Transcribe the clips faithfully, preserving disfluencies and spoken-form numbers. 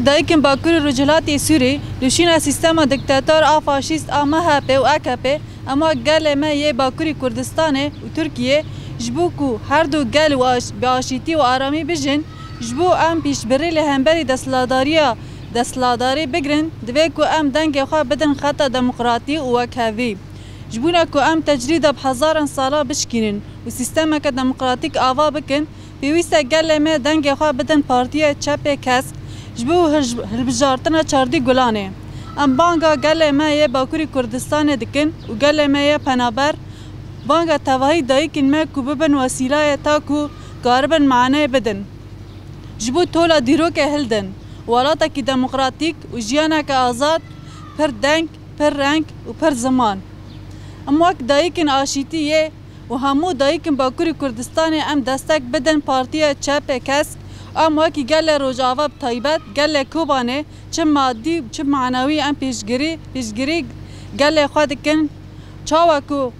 Dayikên Bakur û Rojhilatê Sûrê, li şûna sîstema diktator a faşîst a M H P û A K P, em wek gelê me yê Bakurê Kurdistanê û Tirkiyê, ji bo ku her du gel û aş-, bi aşîtî û aramî bijîn, ji bo em piştbirî li hemberî desthilatdariya desthilatdarê bigrin, divê ku em dengê xwe bidin xeta demokratî û wekhevî. Ji bona ku em tecrîda bi hezaran sala bişkînin û sîstemeke demokratîk ava bikin, pêwîst e gelê me dengê xwe bidin Partiya Çepê Kesk ji bo hij-, hilbijartina çardî Gulanê. Em banga gelê me yê Bakurê Kurdistanê dikin û gelê me yê penaber, banga tevahî dayikên me ku bibin wesîlayê ta ku karibin maneyê bidin. Ji bo tola dîrokê hildin, welatekî demokratîk û jiyaneke azad, pir deng, pir reng û pir ziman. Em wek dayikên aşîtî yê û hemû dayikên Bakurê Kurdistanê em destek bidin Partiya Çepê Kesk, em wekî gelê Rojava bi taybet, gelê Kobanê çi madî û çi manewî em pêşgirî, pêşgirî gelê xwe dikin. Çawa ku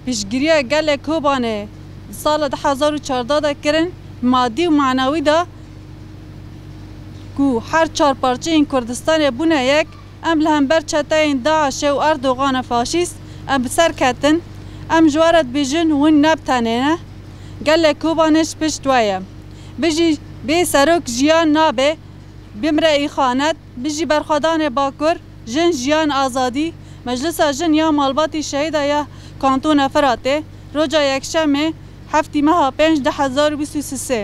piştgiriya gelê Kobanê di sala du hezar û çardeh de kirin, madî û manewî de ku her çar parçeyên Kurdistanê bûne yek, em li hember çeteyên DAIŞê û Erdoganê faşîst em bi ser ketin. Em ji we re dibêjin, hûn ne bi tenê ne. Gelê Kobanê ji pişt we ye. Bijî bê serok jiyan nabe, bimre îxanet, bijî berxwedanê Bakur, jin, jiyan, azadî, Meclisa Jin ya malbatî şehîda ya Kantona Firatê, roja Yekşemê, heftî meha pênc du hezar û bîst û sê.